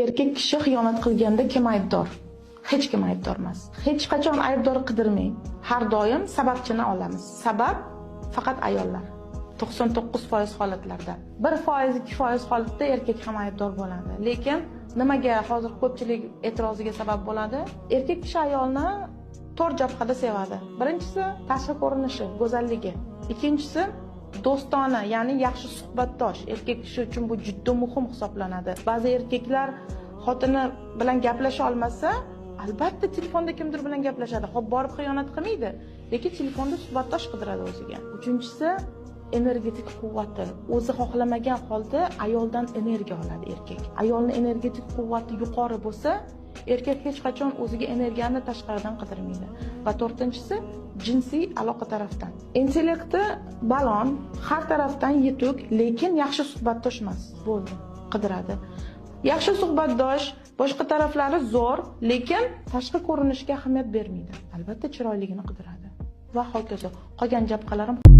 Erkak kishi xiyonat qilganda kim aybdor? Hech kim aybdor emas. Hech qachon aybdor qidirmang. Har doim sababchini olamiz. Sabab faqat ayollar. 99% holatlarda. 1%, 2% holatda erkak ham aybdor bo'ladi. Lekin nimaga hozir ko'pchilik e'tiroziga sabab bo'ladi? Erkak kishi ayolni to'rt jabhada sevadi. Birinchisi tashqi ko'rinishi, go'zalligi. Ikkinchisi do'stona, ya'ni yaxshi suhbatdosh. Erkak kishi uchun bu juda muhim hisoblanadi. Ba'zi erkaklar xotini bilan gaplasha olmasa, albatta telefonda kimdir bilan gaplashadi. Xo'p, borib xiyonat qilmaydi, lekin telefonda suhbatdosh qidiradi o'ziga. Uchinchisi energetik quvvati. O'zi xohlamagan holda ayoldan energiya oladi erkak. Ayolning energetik quvvati yuqori bo'lsa, erkak hech qachon o'ziga energiyani tashqaridan qidirmaydi. Va to'rtinchisi jinsiy aloqa tarafdan. Intellekti balon, har tarafdan yetuk, lekin yaxshi suhbatdosh emas. Bo'ldi, qidiradi. Yaxshi suhbatdosh, boshqa taraflari zo'r, lekin tashqi ko'rinishga ahamiyat bermaydi. Albatta chiroyligini qidiradi. Va hokazo. Qolgan jabhalarim